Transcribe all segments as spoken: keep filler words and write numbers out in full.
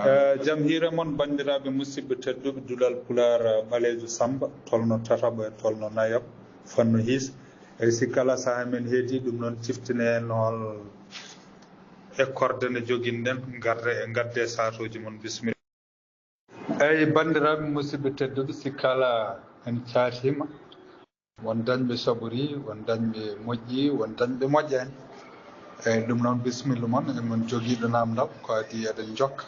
Eh, jam hiire mon, banndiraaɓe musidɓe tedduɓe, Duɗal Pulaar, eh, Ɓaleejo Sammba, tolno tataɓo e tolno nayaɓo, fannu hiis. E si kala sahaa men heedi ɗum noon, ciftine en hol ekkorde nde joginɗen, ngarde, ngadde saatooji mon, bisimilla. Eyi, banndiraaɓe musidɓe tedduɓe, si kala en caatiima, won dañɓe saɓori, won dañɓe moƴƴi, won dañɓe moƴƴaani. Eyi, ɗum noon, bisimilla mon, e mon jogiiɗo naamndal, ko adii eɗen njokka.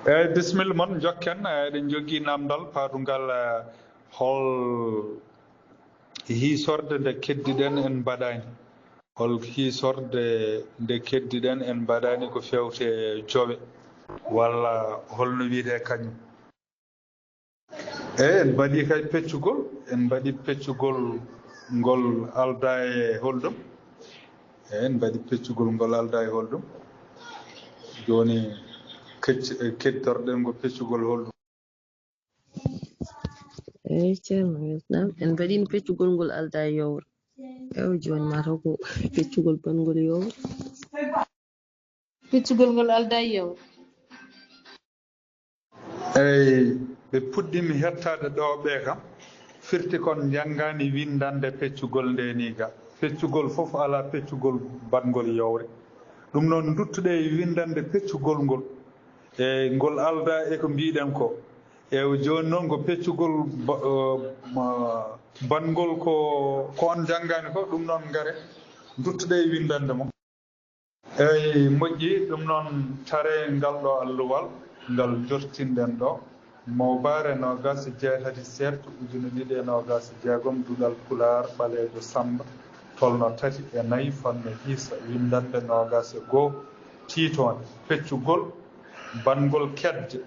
Eyi, bisimilla mon, njokken, eɗen njogii naamndal paadungal, eh, hol hiisorde nde keddiɗen en mbaɗaani? Hol hiisorde nde keddiɗen en mbaɗaani ko feewte jowe, walla holno wiyetee kañum? Eyi, en mbaɗii kay peccugol, en mbaɗii peccugol ngol aldaa e holɗum? Eyi, en mbaɗii peccugol ngol aldaa e holɗum? Jooni kecc-, e kettorɗen ngo peccugol holɗum? Eyi, ceerno, weltanaama. En mbaɗiino peccugol ngol aldaa e yowre. Ewa, jooni mataw ko peccugol banngol yowre. Peccugol ngol aldaa e yowre. Eyi, ɓe puɗɗiimi hettaade ɗo ɓe kam, firti kon njanngaani winndande peccugol nde ni ga. Peccugol fof alaa peccugol baɗngol yowre. Ɗum noon, nduttuɗe e winndande peccugol ngol. E ngol aldaa e ko mbiɗen ko. E jooni noon ko peccugol ba-, eh, ma-, baɗngol ko, ko on njanngaani ko, ɗum noon ngare, nduttuɗe e winndande mo. Eyi, moƴƴi, ɗum noon tare ngal ɗo alluwal, ngal jortinɗen ɗo. Mowbaare noogaas e jeetati seeɓto ujine ɗiɗi e noogaas e jeegom, Duɗal Pulaar Ɓaleejo Sammba, tolno tati e nayi, fannu hiisa, winndannde noogaas e goo, tiitoonde, peccugol, baɗngol kedde,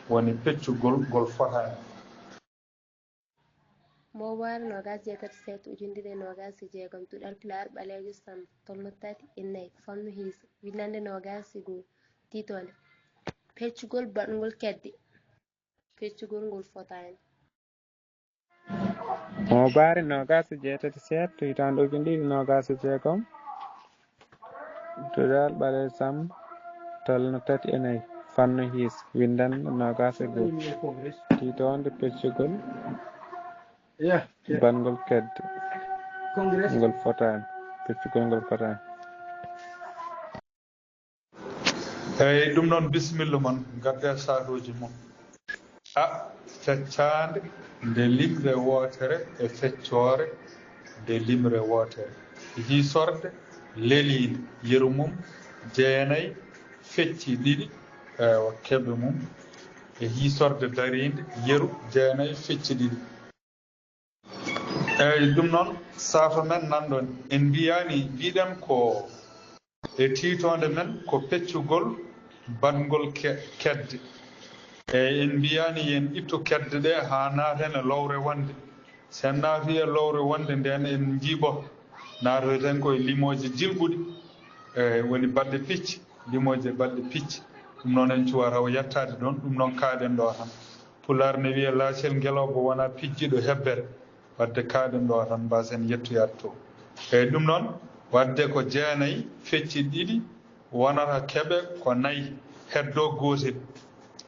woni peccugol ngol fotaani. Mowbaare noogaas e jeetati seeɓto ujine ɗiɗi e noogaas e jeegom, Duɗal Pulaar Ɓaleejo Sammba, tolno tati e nayi, fannu hiisa, winndannde noogaas e goo, tiitoonde, peccugol, baɗngol kedde, peccugol ngol fotaani. Mowbaare noogaas e jeetati seeɓto, hitaande ujine ɗiɗi noogaas e jeegom, Duɗal Ɓaleejo Sammba, tolno tati e nayi, fannu hiisa, winndannde noogaas e goo, tiitoonde, peccugol, baɗngol kedde, ngol fotaani, peccugol ngol fotaani. Eyi, ɗum noon, bisimilla mon, ngadde saatooji mon. A, caccaande nde limre wootere e feccoore nde limre wootere. Hiisorde leliinde, yeru mum jeenayi, fecci ɗiɗi, ewa, keɓe mum. E hiisorde dariinde, yeru jeenayi, fecci ɗiɗi. Eyi, ɗum noon, saafo men nanɗon. En mbiyaani, mbiɗen ko e tiitoonde men ko peccugol baɗngol ke-, kedde. Eyi, en mbiyaani yen ittu kedde ɗe haa naaten e lowre wonde. So en naatii e lowre wonde, ndeen en njiiɓo, naatoyten ko e limooje jilɓuɗe, eyi, woni baɗɗe picc, limooje baɗɗe picc. Ɗum noon en cuwata o yettaade ɗoon, ɗum noon kaaɗen ɗo tan. Pulaar ne wiya laacel ngelooba wonaa pijjiiɗo hebbere. Wadde kaaɗen ɗo tan, mbaasen yettoyaade to. Eyi, ɗum noon, wadde ko jeenayi, fecci ɗiɗi, wonata keɓe ko nayi, heddoo gootel.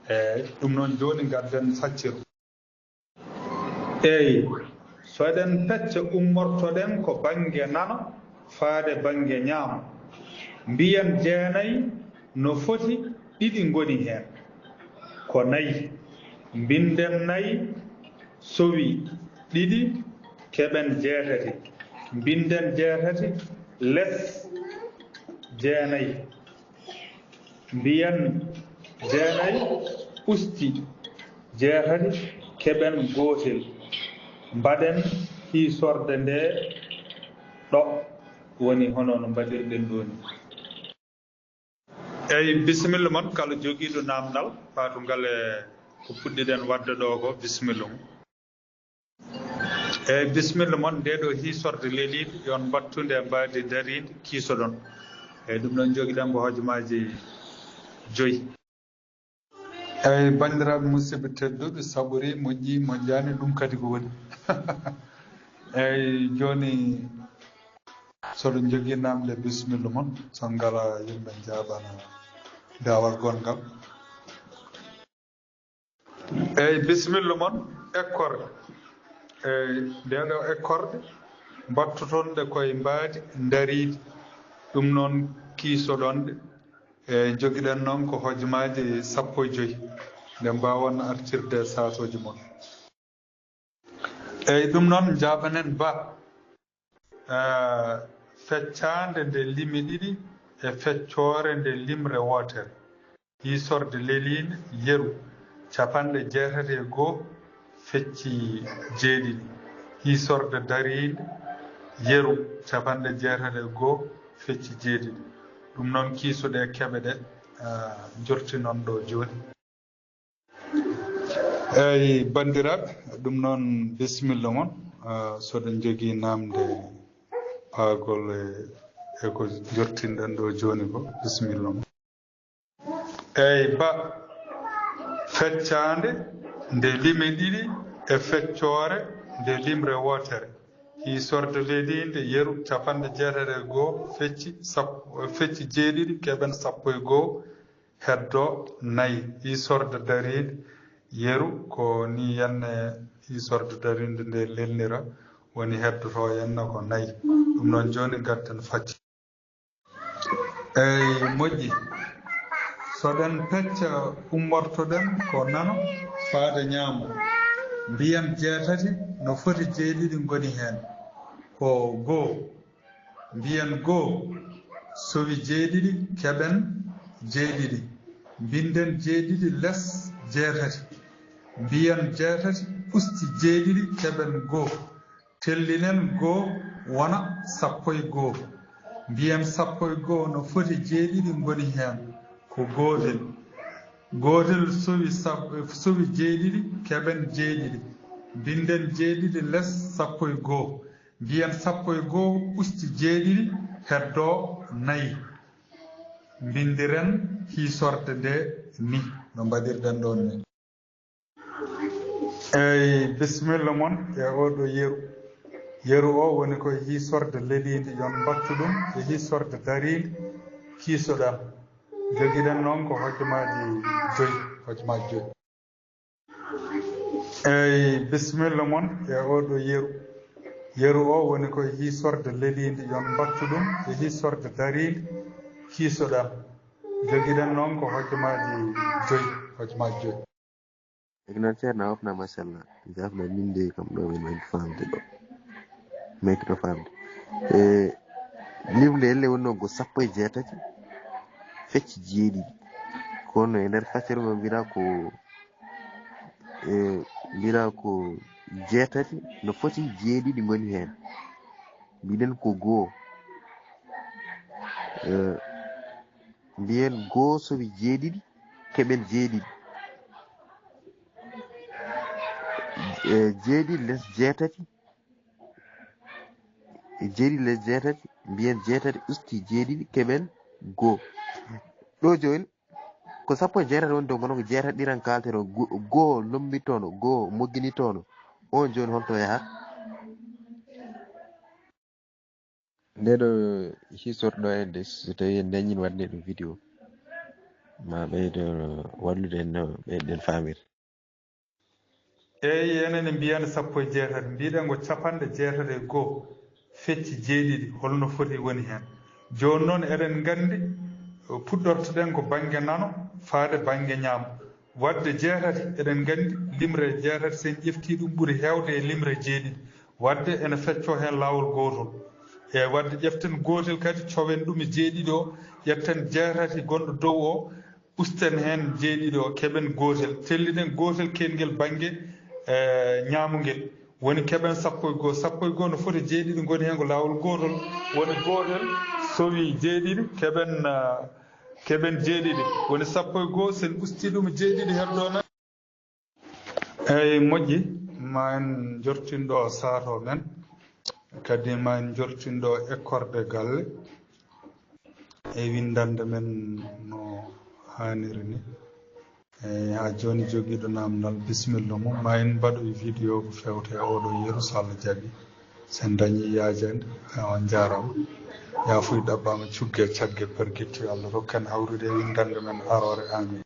Eyi, ɗum noon jooni ngadden saccirde. Eyi, so eɗen pecca, ummortoɗen ko bannge nano faade bannge ñaamo. Mbiyen jeenayi no foti ɗiɗi ngoni heen. Ko nayi. Mbinden nayi, sowi ɗiɗi, keɓen jeetati. Mbinden jeetati, les jeenayi. Mbiyen jeenayi usti jeetati, keɓen gootel. Mbaɗen hiisorde nde ɗo, woni hono no mbaɗirɗen ɗo ni. Eyi, bisimilla mon, kala jogiiɗo naamndal, faatugal e ko puɗɗiɗen waɗde ɗo ko, bisimilla mum. Eyi, bisimilla mon, nde ɗo hiisorde leliinde, yo on mbattu nde mbaadi dariinde, kiisoɗon. Eyi, ɗum ɗon jogiɗen ko hojomaaji joyi. Eyi, banndiraaɓe musidɓe tedduɓe, saɓori, moƴƴi, moƴƴaani, ɗum kadi ko woni. Eyi, jooni, so ɗum jogii naamnde, bisimilla mon, so ngala yimɓe njaaɓana daawal gonngal. Eyyi, bisimilla mon. Ekkorde. Eyyi, nde ɗo ekkorde, mbattoton ɗe koye mbaadi ndariiɗi. Ɗum noon, kiisoɗon ɗe. Eyyi, njogiɗen noon ko hojomaaji sappo e joy, nde mbaawan artirde saatooji mon. Eyyi, ɗum noon, njaaɓanen ba. Eh, feccaande nde limi ɗiɗi e feccoore nde limre wootere. Hiisorde leliinde, yeru, capanɗe jeetati e goo fecci jeeɗiɗi. Hiisorde dariinde, yeru, capanɗe jeetati e goo fecci jeeɗiɗi. Ɗum noon, kiisoɗe keɓe ɗe, eh, njortinon ɗo jooni. Eyyi, banndiraaɓe, ɗum noon, bisimilla mon. Ah, so ɗen njogii naamnde paagol e, e ko njortinɗen ɗo jooni ko, bisimilla mon. Eyyi, ba, feccaande nde limi ɗiɗi e feccoore nde limre wootere. Hiisorde leliinde, yeru, capanɗe jeetati e goo fecci sappo, fecci jeeɗiɗi, keɓen sappo e goo, heddo nayi. Hiisorde dariinde, yeru, ko ni henne hiisorde dariinde nde lelnira, woni heddoto henne ko nayi. Ɗum noon jooni ngadden facce. Eyyi, moƴƴi. So ɗen pecca, ummortoɗen ko nano faade ñaamo. Mbiyen jeetati, no foti jeeɗiɗi ngoni heen? Ko goo. Mbiyen goo, sowi jeeɗiɗi, keɓen jeeɗiɗi. Mbinden jeeɗiɗi les jeetati. Mbiyen jeetati usti jeeɗiɗi, keɓen goo. Tellinen goo wona sappo e goo. Mbiyen sappo e goo, no foti jeeɗiɗi ngoni heen? Ko gootel. Gootel sowi sap-, sowi jeeɗiɗi, keɓen jeeɗiɗi. Mbinden jeeɗiɗi les sappo e goo. Mbiyen sappo e goo usti jeeɗiɗi, heddo nayi. Mbinndiren hiisorde nde ni, no mbaɗirɗen ɗoon ni. Eyyi, bisimilla mon e oo ɗoo yeru. Yeru o woni ko hiisorde leliinde, yon mbattu ɗum e hiisorde dariinde, kiisoɗen. Njogiɗen noon ko hojomaaji joy, hojomaaji joy. Eyyi, bisimilla mon e oo ɗoo yeru. Yeru o woni ko hiisorde leliinde, yon mbattu ɗum e hiisorde dariinde, kiisoɗen. Njogiɗen noon ko hojomaaji joy, hojomaaji joy. Egnan Ceerno, a wopna, machallah. Jafna min de kam ɗo min woni famde ɗo. Mekki to famde. E, limle elle wonno go sappo e jeetati, fecci jeeɗiɗi. Kono e nder fassere mo mbiɗa ko, e, mbiɗa ko jeetati, no foti jeeɗiɗi ngoni heen. Mbiɗen ko goo. E, mbiyen goo sowi jeeɗiɗi, keɓen jeeɗiɗi. E, jeeɗiɗi les jeetati, e jeeɗiɗi les jeetati, mbiyen jeetati usti jeeɗiɗi, keɓen goo. Ɗo jooni, ko sappo e jeetati woni dow, kono ko jeetati ɗiɗi tan kalten, o go-, goo lombitono, goo mogginitono. On jooni holto yaha? Nde ɗo hisorɗo en de, so tawi en dañin waɗde ɗum vidéo, ma ɓeydo wallude en no ɓeyden faamir. Eyyi, enen en mbiyani sappo e jeetati, mbiɗen ko capanɗe jeetati e goo fecci jeeɗiɗi, holno foti woni heen? Jooni noon eɗen nganndi, puɗɗortoɗen ko bannge nano faade bannge ñaamo. Waɗde jeetati, eɗen nganndi limre jeetati, so en ƴeftii ɗum ɓuri heewde e limre jeeɗiɗi. Waɗde ene feccoo heen laawol gootol. E waɗde ƴeften gootel kadi, cowen ɗum e jeeɗiɗi o, ƴetten jeetati gonɗo dow o, usten heen jeeɗiɗi o, keɓen gootel, tellinen gootel keengel bannge, e, ñaamo ngel. Woni keɓen sappo e goo. Sappo e goo no foti jeeɗiɗi ngoni heen ko laawol gootol. Woni gootel sowi jeeɗiɗi, keɓen, ah, keɓen jeeɗiɗi. Woni sappo e goo, so en ustii ɗum jeeɗiɗi heddo nayi. Eyyi, moƴƴi, ma en njortin ɗo saato men, kadi ma en njortin ɗo ekkorde galle e winndannde men no haaniri ni. Eyyi, haa jooni jogiiɗo naamndal, bisimilla mum, ma en mbaɗoy vidéo ko fewte e oɗo yeru, so Allah jaɓi. So en dañi yaajande, on njaaraama. Yaafuy ɗaɓɓaama, cugge cagge pergitti, Allah rokku en hawrude e winndannde men aroore. Amin.